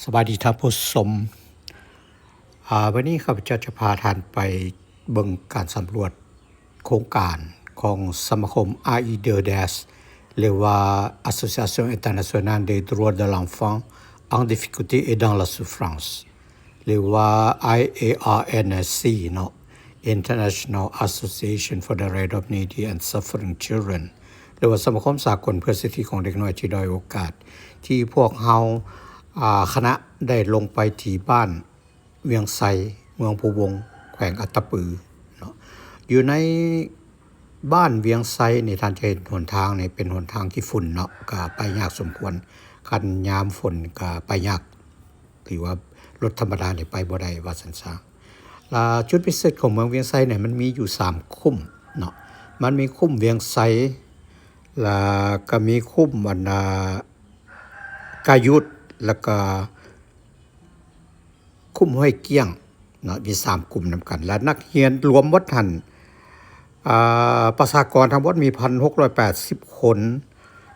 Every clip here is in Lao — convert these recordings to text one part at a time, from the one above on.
ສະບາຍດີທ່ານຜູ້ຊົມ. ອາ, ວັນນີ້ຂ້າພະເຈົ້າຈະພາທ່ານໄປເບິ່ງການສຳຫຼວດໂຄງການຂອງສະມາຄົມ AIDRDS ຫຼືວ່າ Association Internationale des Droits de l'Enfant en Difficulté et dans la Souffrance ຫຼືວ່າ IARNSC ເນາະ, International Association for the Rights of Needy and Suffering Children ຫຼືວ່າສະມາຄົມສາກົນເພື່ອສິດທິຂອງເດັກນ້ອຍທີ່ດ້ອຍໂອກາດ ທີ່ພວກເຮົາ ອາ ຄະນະໄດ້ລົງໄປທີ່ບ້ານວຽງໄຊ ເມືອງພູວົງ ແຂວງອັດຕະປືເນາະ. ຢູ່ໃນບ້ານວຽງໄຊນີ້ ທ່ານຈະເຫັນຫົນທາງນີ້ເປັນຫົນທາງຂີ້ຝຸ່ນເນາະ, ກະໄປຍາກສົມຄວນ, ຄັນຍາມຝົນກະໄປຍາກ. ຖືວ່າລົດທຳມະດານີ້ໄປບໍ່ໄດ້ວ່າຊັ້ນຊະ. ລະຈຸດພິເສດຂອງເມືອງວຽງໄຊນີ້ ມັນມີຢູ່ສາມຄຸ້ມເນາະ, ມັນມີຄຸ້ມວຽງໄຊ ລະກະມີຄຸ້ມອັນນາກາຍຸດ ລະກະຄຸ້ມຫ້ວຍກ້ຽງເນາະ, ມີສາມກຸ່ມນຳກັນ. ລະນັກຮຽນລວມໝົດຫັ້ນ ອາ ປະຊາກອນທັງໝົດມີພັນຫົກຮ້ອຍແປດສິບຄົນ,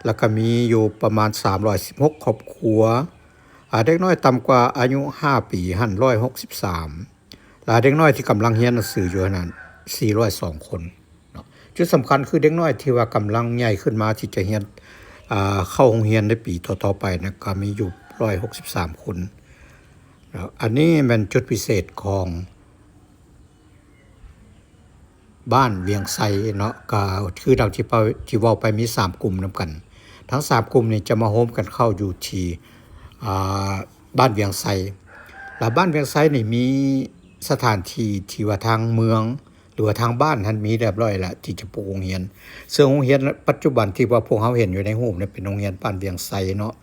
ລະກະມີຢູ່ປະມານສາມຮ້ອຍສິບຫົກຄອບຄົວ. ອາ ເດັກນ້ອຍຕ່ຳກວ່າອາຍຸຫ້າປີຫັ້ນຮ້ອຍຫົກສິບສາມ, ລະເດັກນ້ອຍທີ່ກຳລັງຮຽນໜັງສືຢູ່ຫັ້ນນັ້ນສີ່ຮ້ອຍສອງຄົນເນາະ. ຈຸດສຳຄັນຄືເດັກນ້ອຍທີ່ວ່າກຳລັງໃຫຍ່ຂຶ້ນມາທີ່ຈະຮຽນ ອາ ເຂົ້າໂຮງຮຽນໃນປີຕໍ່ໆໄປນະ ກະມີຢູ່ຮ້ອຍຫົກສິບສາມຄົນເນາະ. ອັນນີ້ແມ່ນຈຸດພິເສດຂອງ ບ້ານວຽງໄຊເນາະ, ກະຄືດັ່ງທີ່ ທີ່ເວົ້າໄປມີສາມກຸ່ມນຳກັນ. ທັງສາມກຸ່ມນີ້ຈະມາໂຮມກັນເຂົ້າຢູ່ທີ່ ອາ ບ້ານວຽງໄຊ. ລະບ້ານວຽງໄຊນີ້ມີສະຖານທີ່ທີ່ວ່າທາງເມືອງ ຫຼືວ່າທາງບ້ານຫັ້ນມີຮຽບຮ້ອຍລະ ທີ່ຈະປຸກໂຮງຮຽນ. ເຊິ່ງໂຮງຮຽນປັດຈຸບັນທີ່ວ່າພວກເຮົາເຫັນຢູ່ໃນຮູບນີ້ເປັນໂຮງຮຽນບ້ານວຽງໄຊເນາະ,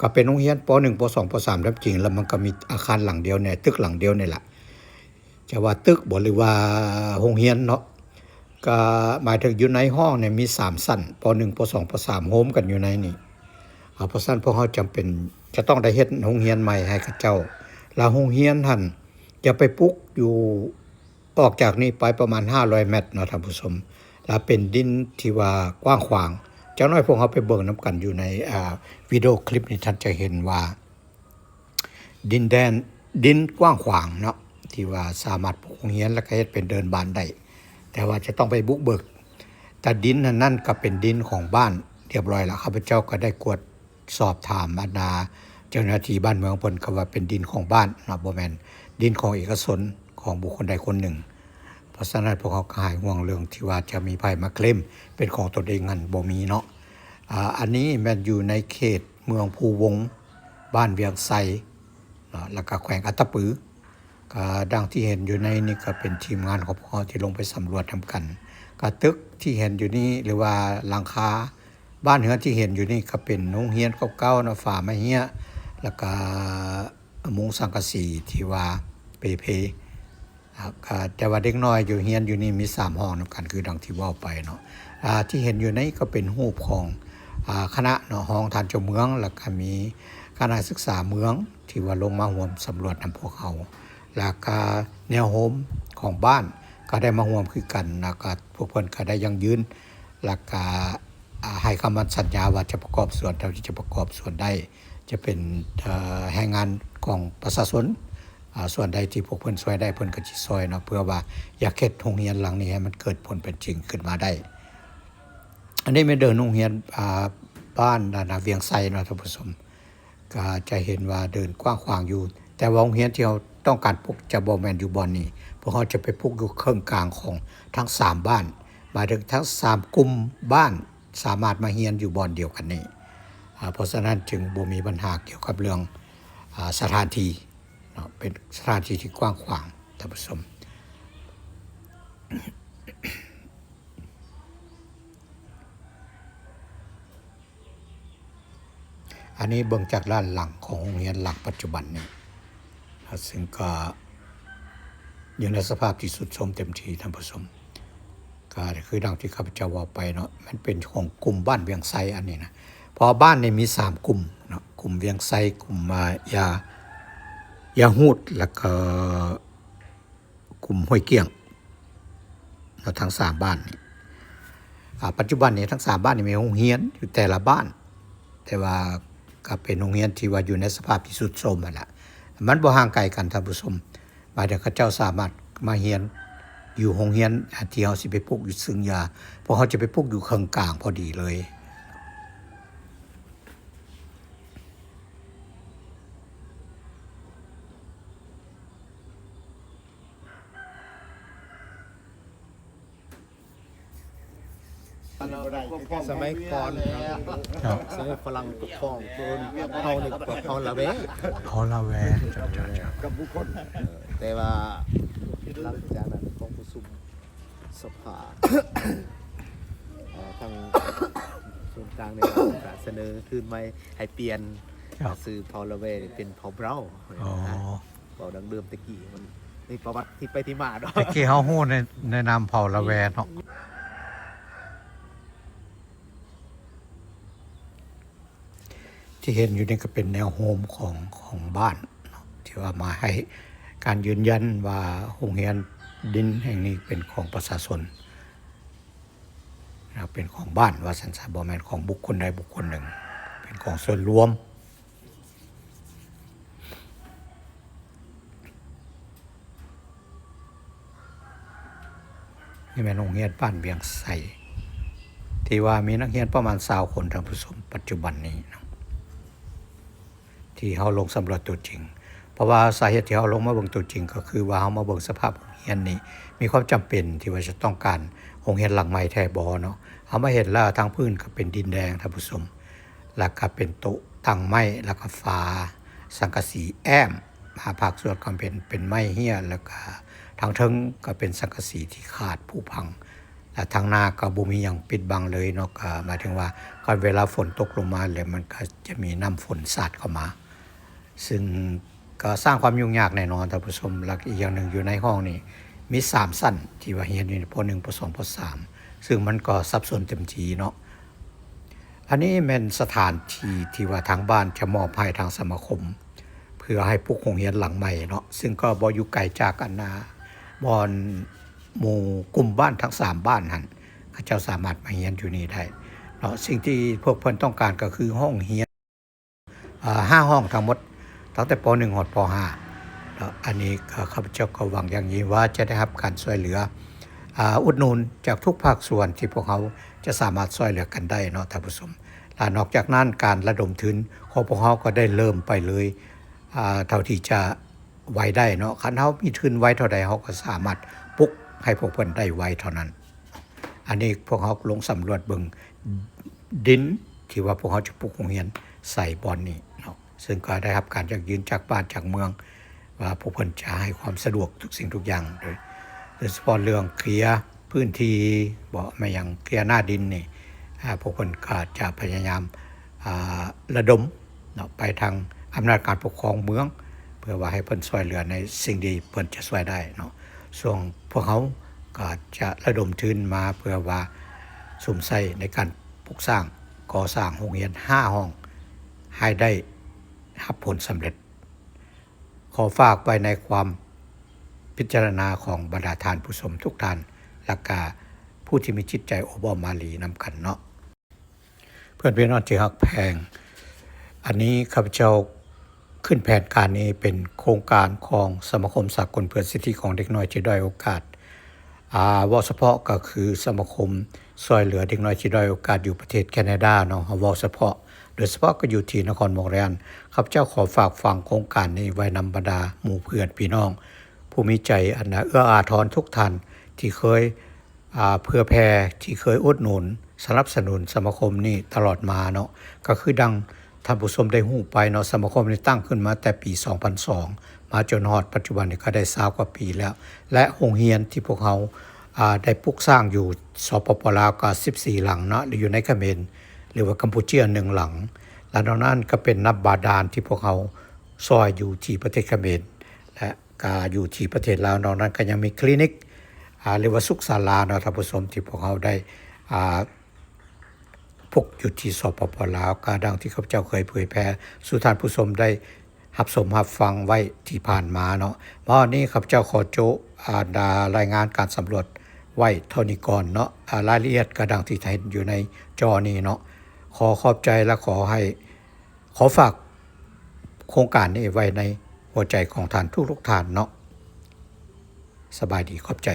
ກະເປັນໂຮງຮຽນ ປໍໜຶ່ງ ປໍສອງ ປໍສາມ ຕາມຈິງ ລະມັນກະມີອາຄານຫຼັງດຽວແດ່ ຕຶກຫຼັງດຽວນີ້ລະ. ຈະວ່າຕຶກບໍ ຫຼືວ່າໂຮງຮຽນເນາະ, ກະໝາຍເຖິງຢູ່ໃນຫ້ອງນີ້ມີສາມຊັ້ນ ປໍໜຶ່ງ ປໍສອງ ປໍສາມ ໂຮມກັນຢູ່ໃນນີ້. ອາ ເພາະສະນັ້ນພວກເຮົາຈຳເປັນຈະຕ້ອງໄດ້ເຮັດໂຮງຮຽນໃໝ່ໃຫ້ເຂົາເຈົ້າ. ລະໂຮງຮຽນຫັ້ນຈະໄປປຸກຢູ່ອອກຈາກນີ້ໄປປະມານຫ້າຮ້ອຍແມັດເນາະທ່ານຜູ້ຊົມ, ລະເປັນດິນທີ່ວ່າກວ້າງຂວາງ. ຈັກໜ້ອຍພວກເຮົາໄປເບິ່ງນຳກັນຢູ່ໃນ ອາ ວິດີໂອຄລິບນີ້ ທ່ານຈະເຫັນວ່າ ດິນແດນ ດິນກວ້າງຂວາງເນາະ ທີ່ວ່າສາມາດປຸກໂຮງຮຽນ ແລ້ວກະເຮັດເປັນເດີ່ນບານໄດ້, ແຕ່ວ່າຈະຕ້ອງໄປບຸກເບີກ. ແຕ່ດິນອັນນັ້ນກະເປັນດິນຂອງບ້ານຮຽບຮ້ອຍລະ. ຂ້າພະເຈົ້າກະໄດ້ກວດສອບຖາມບັນດາເຈົ້າໜ້າທີ່ບ້ານເມືອງເພິ່ນ ກະວ່າເປັນດິນຂອງບ້ານເນາະ, ບໍ່ແມ່ນດິນຂອງເອກະຊົນ ຂອງບຸກຄົນໃດຄົນໜຶ່ງ. ເພາະສະນັ້ນພວກເຮົາກະຫາຍຫ່ວງເລື່ອງທີ່ວ່າຈະມີໃຜມາເຄລມເປັນຂອງຕົນເອງຫັ້ນ ບໍ່ມີເນາະ. ອາ ອັນນີ້ແມ່ນຢູ່ໃນເຂດ ເມືອງພູວົງ ບ້ານວຽງໄຊເນາະ ລະກະແຂວງອັດຕະປື. ກະດັ່ງທີ່ເຫັນຢູ່ໃນນີ້ ກະເປັນທີມງານຂອງພວກເຮົາທີ່ລົງໄປສຳຫຼວດນຳກັນ. ກະຕຶກທີ່ເຫັນຢູ່ນີ້ ຫຼືວ່າຫຼັງຄາບ້ານເຮືອນທີ່ເຫັນຢູ່ນີ້ ກະເປັນໂຮງຮຽນເກົ່າໆເນາະ, ຝາໄມ້ເຮ້ຍ ລະກະມຸງສັງກະສີທີ່ວ່າເປ່ເພ. ອ່າ ກະ ແຕ່ວ່າເດັກນ້ອຍຢູ່ ຮຽນຢູ່ນີ້ມີສາມຫ້ອງນຳກັນ ຄືດັ່ງທີ່ເວົ້າໄປເນາະ. ອ່າ ທີ່ເຫັນຢູ່ນີ້ກະເປັນຮູບຂອງ ອ່າ ຄະນະເນາະ ຮອງທ່ານເຈົ້າເມືອງ ລະກະມີຄະນະສຶກສາເມືອງທີ່ວ່າລົງມາຮ່ວມສຳຫຼວດນຳພວກເຮົາ ລະກະແນວໂຮມຂອງບ້ານກະໄດ້ມາຮ່ວມຄືກັນ ລະກະພວກເພິ່ນກະໄດ້ຢັ້ງຢືນ ລະກະ ອາ ໃຫ້ຄຳໝັ້ນສັນຍາວ່າຈະປະກອບສ່ວນເທົ່າທີ່ຈະປະກອບສ່ວນໄດ້ ຈະເປັນ ເອີ ແຮງງານຂອງປະຊາຊົນ ອາ ສ່ວນໃດທີ່ພວກເພິ່ນຊ່ວຍໄດ້ ເພິ່ນກະຊິຊ່ວຍເນາະ ເພື່ອວ່າຢາກເຮັດໂຮງຮຽນຫຼັງນີ້ໃຫ້ມັນເກີດຜົນເປັນຈິງຂຶ້ນມາໄດ້. ອັນນີ້ແມ່ນເດີ່ນໂຮງຮຽນ ອາ ບ້ານ ອາ ວຽງໄຊເນາະທ່ານຜູ້ຊົມ. ກະຈະເຫັນວ່າເດີ່ນກວ້າງຂວາງຢູ່ ແຕ່ວ່າໂຮງຮຽນທີ່ເຮົາຕ້ອງການປຸກຈະບໍ່ແມ່ນຢູ່ບ່ອນນີ້ ພວກເຮົາຈະໄປປຸກຢູ່ເຄິ່ງກາງຂອງທັງສາມບ້ານ ໝາຍເຖິງທັງສາມກຸ່ມບ້ານສາມາດມາຮຽນຢູ່ບ່ອນດຽວກັນນີ້. ອາ ເພາະສະນັ້ນຈຶ່ງບໍ່ມີບັນຫາກ່ຽວກັບເລື່ອງ ອາ ສະຖານທີ່ເນາະ ເປັນສະຖານທີ່ທີ່ກວ້າງຂວາງທ່ານຜູ້ຊົມ. ອັນນີ້ເບິ່ງຈາກດ້ານຫຼັງຂອງໂຮງຮຽນຫຼັງປັດຈຸບັນນີ້ ເຊິ່ງກະຢູ່ໃນສະພາບທີ່ຊຸດໂຊມເຕັມທີ່ທ່ານຜູ້ຊົມ. ກະຄືດັ່ງທີ່ຂ້າພະເຈົ້າເວົ້າໄປເນາະ ມັນເປັນຂອງກຸ່ມບ້ານວຽງໄຊອັນນີ້ນະ ເພາະວ່າບ້ານນີ້ມີສາມກຸ່ມເນາະ ກຸ່ມວຽງໄຊ ກຸ່ມ ອາ ຢາ ຢາຮູດ ລະກະ ກຸ່ມຫ້ວຍກ້ຽງເນາະ ທັງສາມບ້ານນີ້. ອາ ປັດຈຸບັນນີ້ທັງສາມບ້ານນີ້ມີໂຮງຮຽນຢູ່ແຕ່ລະບ້ານ ແຕ່ວ່າ ກໍເປັນໂຮງຮຽນທີ່ວ່າຢູ່ໃນສະພາບທີ່ຊຸດໂຊມຫັ້ນລະ. ມັນບໍ່ຫ່າງໄກກັນທ່ານຜູ້ຊົມ, ໝາຍເຖິງເຂົາເຈົ້າສາມາດມາຮຽນຢູ່ໂຮງຮຽນ ອາ ທີ່ເຮົາຊິໄປປຸກຢູ່ເຊິ່ງຢາ, ພວກເຮົາຈະໄປປຸກຢູ່ເຄິ່ງກາງພໍດີເລີຍ. ສະໄໝກ່ອນ ເນາະ ສະໄໝຝຣັ່ງປົກຄອງ ເຮົານີ້ເຜົ່າລາແວ ເຜົ່າລາແວ ເຈົ້າ ເຈົ້າ ເຈົ້າ ເອີ ແຕ່ວ່າຫຼັງຈາກນັ້ນກອງປະຊຸມສະພາ ເອີ ທາງສູນກາງໃນລາວກໍສະເໜີຄືນໃໝ່ໃຫ້ປ່ຽນ ເຈົ້າ ຊື່ເຜົ່າລາແວເປັນເຜົ່າເບຣາ ອໍ ເວົ້າດັ່ງເດີມແຕ່ກີ້ ມັນມີປະຫວັດທີ່ໄປທີ່ມາເນາະ. ແຕ່ກີ້ເຮົາຮູ້ໃນ ໃນນາມເຜົ່າລາແວເນາະ. ທີ່ເຫັນຢູ່ນີ້ກໍເປັນແນວໂຮມຂອງ ຂອງບ້ານເນາະ ທີ່ວ່າມາໃຫ້ການຢືນຢັນວ່າໂຮງຮຽນດິນແຫ່ງນີ້ເປັນຂອງປະຊາຊົນ ເປັນຂອງບ້ານວ່າຊັ້ນຊະ ບໍ່ແມ່ນຂອງບຸກຄົນໃດບຸກຄົນໜຶ່ງ ເປັນຂອງສ່ວນລວມ. ນີ້ແມ່ນໂຮງຮຽນບ້ານວຽງໄຊ ທີ່ວ່າມີນັກຮຽນປະມານຊາວຄົນ ທ່ານຜູ້ຊົມ, ປັດຈຸບັນນີ້ເນາະ ທີ່ເຮົາລົງສຳຫຼວດຕົວຈິງ. ເພາະວ່າສາເຫດທີ່ເຮົາລົງມາເບິ່ງຕົວຈິງ ກໍຄືວ່າເຮົາມາເບິ່ງສະພາບໂຮງຮຽນນີ້ ມີຄວາມຈຳເປັນທີ່ວ່າຈະຕ້ອງການໂຮງຮຽນຫຼັງໃໝ່ແທ້ບໍ່ເນາະ. ເຮົາມາເຫັນແລ້ວ ທາງພື້ນກໍເປັນດິນແດງ ທ່ານຜູ້ຊົມ, ແລ້ວກໍເປັນໂຕະຕັ່ງໄມ້ ແລ້ວກໍຝາສັງກະສີແອ້ມ, ພາກສ່ວນກໍເປັນ ເປັນໄມ້ເຮ້ຍ ແລ້ວກໍທາງເທິງກໍເປັນສັງກະສີທີ່ຂາດຜຸພັງ ແລະ ທາງໜ້າກໍບໍ່ມີຫຍັງປິດບັງເລີຍເນາະ. ກໍໝາຍເຖິງວ່າ ຄັນເວລາຝົນຕົກລົງມາແລ້ວ ມັນກໍຈະມີນ້ຳຝົນສາດເຂົ້າມາ ຊຶ່ງກໍສ້າງຄວາມຫຍຸ້ງຍາກແນ່ນອນທ່ານຜູ້ຊົມ. ແລ້ວອີກຢ່າງໜຶ່ງ ຢູ່ໃນຫ້ອງນີ້ມີສາມຊັ້ນ ທີ່ວ່າຮຽນຢູ່ ປໍໜຶ່ງ ປໍສອງ ປໍສາມ ຊຶ່ງມັນກໍສັບສົນເຕັມທີ່ເນາະ. ອັນນີ້ແມ່ນສະຖານທີ່ທີ່ວ່າທາງບ້ານຈະມອບໃຫ້ທາງສະມາຄົມ ເພື່ອໃຫ້ປຸກໂຮງຮຽນຫຼັງໃໝ່ເນາະ, ຊຶ່ງກໍບໍ່ຢູ່ໄກຈາກອັນນ່າ ບ່ອນໝູ່ກຸ່ມບ້ານທັງສາມບ້ານຫັ້ນ ເຂົາເຈົ້າສາມາດມາຮຽນຢູ່ນີ້ໄດ້ເນາະ. ສິ່ງທີ່ພວກເພິ່ນຕ້ອງການກໍຄືຫ້ອງຮຽນ ເອີ ຫ້າຫ້ອງທັງໝົດ ຕັ້ງແຕ່ ປໍໜຶ່ງ ຮອດ ປໍຫ້າ ເນາະ. ອັນນີ້ກໍ ຂ້າພະເຈົ້າກໍຫວັງຢ່າງຍິ່ງວ່າຈະໄດ້ຮັບການຊ່ວຍເຫຼືອ ອາ ອຸດໜູນຈາກທຸກພາກສ່ວນທີ່ພວກເຮົາຈະສາມາດຊ່ວຍເຫຼືອກັນໄດ້ເນາະທ່ານຜູ້ຊົມ. ແລະ ນອກຈາກນັ້ນ ການລະດົມທຶນຂອງພວກເຮົາກໍໄດ້ເລີ່ມໄປເລີຍ ອາ ເທົ່າທີ່ຈະໄວໄດ້ເນາະ. ຄັນເຮົາມີທຶນໄວເທົ່າໃດ ເຮົາກໍສາມາດປຸກໃຫ້ພວກເພິ່ນໄດ້ໄວເທົ່ານັ້ນ. ອັນນີ້ພວກເຮົາລົງສຳຫຼວດເບິ່ງດິນທີ່ວ່າພວກເຮົາຈະປຸກໂຮງຮຽນໃສ່ບ່ອນນີ້ເນາະ, ເຊິ່ງກໍໄດ້ຮັບການຢັ້ງຢືນຈາກບ້ານຈາກເມືອງວ່າພວກເພິ່ນຈະໃຫ້ຄວາມສະດວກທຸກສິ່ງທຸກຢ່າງ ໂດຍ ໂດຍສະເພາະເລື່ອງເຄລຍພື້ນທີ່ ບໍ່ແມ່ນຫຍັງ ເຄລຍໜ້າດິນນີ້ ອາ ພວກເພິ່ນກໍຈະພະຍາຍາມ ອາ ລະດົມ ເນາະ ໄປທາງອຳນາດການປົກຄອງເມືອງ ເພື່ອວ່າໃຫ້ເພິ່ນຊ່ວຍເຫຼືອໃນສິ່ງທີ່ເພິ່ນຈະຊ່ວຍໄດ້ເນາະ. ສ່ວນພວກເຮົາກໍຈະລະດົມທຶນມາເພື່ອວ່າສຸມໃສ່ໃນການປຸກສ້າງ ກໍ່ສ້າງໂຮງຮຽນຫ້າຫ້ອງ ໃຫ້ໄດ້ຮັບຜົນສຳເລັດ. ຂໍຝາກໄວ້ໃນຄວາມພິຈາລະນາຂອງບັນດາທ່ານຜູ້ຊົມທຸກທ່ານ ແລະກະຜູ້ທີ່ມີຈິດໃຈໂອບອ້ອມອາລີນຳກັນເນາະ. ເພື່ອນພີ່ນ້ອງທີ່ຮັກແພງ, ອັນນີ້ຂ້າພະເຈົ້າຂຶ້ນແຜນການນີ້ເປັນໂຄງການຂອງສະມາຄົມສາກົນເພື່ອສິດທິຂອງເດັກນ້ອຍທີ່ດ້ອຍໂອກາດ. ອາ ເວົ້າສະເພາະກໍຄືສະມາຄົມຊ່ວຍເຫຼືອເດັກນ້ອຍທີ່ດ້ອຍໂອກາດຢູ່ປະເທດແຄນາດາເນາະ, ເຮົາເວົ້າສະເພາະ ໂດຍສະເພາະກໍຢູ່ທີ່ນະຄອນມອນຣຽນ. ຂ້າພະເຈົ້າຂໍຝາກຝັງໂຄງການນີ້ໄວ້ນຳບັນດາໝູ່ເພື່ອນພີ່ນ້ອງຜູ້ມີໃຈອັນເອື້ອອາທອນທຸກທ່ານທີ່ເຄີຍ ອາ ເຜື່ອແຜ່ ທີ່ເຄີຍອຸດໜູນສະໜັບສະໜູນສະມາຄົມນີ້ຕະຫຼອດມາເນາະ. ກໍຄືດັ່ງທ່ານຜູ້ຊົມໄດ້ຮູ້ໄປເນາະ, ສະມາຄົມນີ້ຕັ້ງຂຶ້ນມາແຕ່ປີສອງພັນສອງ ມາຈົນຮອດປັດຈຸບັນນີ້ກໍໄດ້ຊາວກວ່າປີແລ້ວ ແລະ ໂຮງຮຽນທີ່ພວກເຮົາ ອາ ໄດ້ປຸກສ້າງຢູ່ ສປປ ລາວ ກໍສິບສີ່ຫຼັງເນາະ ຫຼື ຢູ່ໃນຂະເໝນ ຫຼືວ່າກຳປູເຈຍ ໜຶ່ງຫຼັງ ແລະ ນອກນັ້ນກໍເປັນນ້ຳບາດານທີ່ພວກເຮົາຊ່ອຍຢູ່ທີ່ປະເທດຂະເໝນ ແລະ ກະຢູ່ທີ່ປະເທດລາວ. ນອກນັ້ນກະຍັງມີຄລີນິກ ອາ ຫຼືວ່າສຸກສາລາເນາະທ່ານຜູ້ຊົມ ທີ່ພວກເຮົາໄດ້ ອາ ປຸກຢູ່ທີ່ ສປປ ລາວ ກະດັ່ງທີ່ຂ້າພະເຈົ້າເຄີຍເຜີຍແຜ່ສູ່ທ່ານຜູ້ຊົມໄດ້ຮັບຊົມຮັບຟັງໄວ້ທີ່ຜ່ານມາເນາະ. ມາຮອດນີ້ຂ້າພະເຈົ້າຂໍໂຈະ ອາ ລາຍງານການສຳຫຼວດໄວ້ເທົ່ານີ້ກ່ອນເນາະ. ອາ ລາຍລະອຽດກະດັ່ງທີ່ທ່ານເຫັນຢູ່ໃນຈໍນີ້ເນາະ. ຂໍຂອບໃຈ ແລະ ຂໍໃຫ້ ຂໍຝາກໂຄງການນີ້ໄວ້ໃນຫົວໃຈຂອງທ່ານທຸກໆທ່ານເນາະ. ສະບາຍດີ ຂອບໃຈ.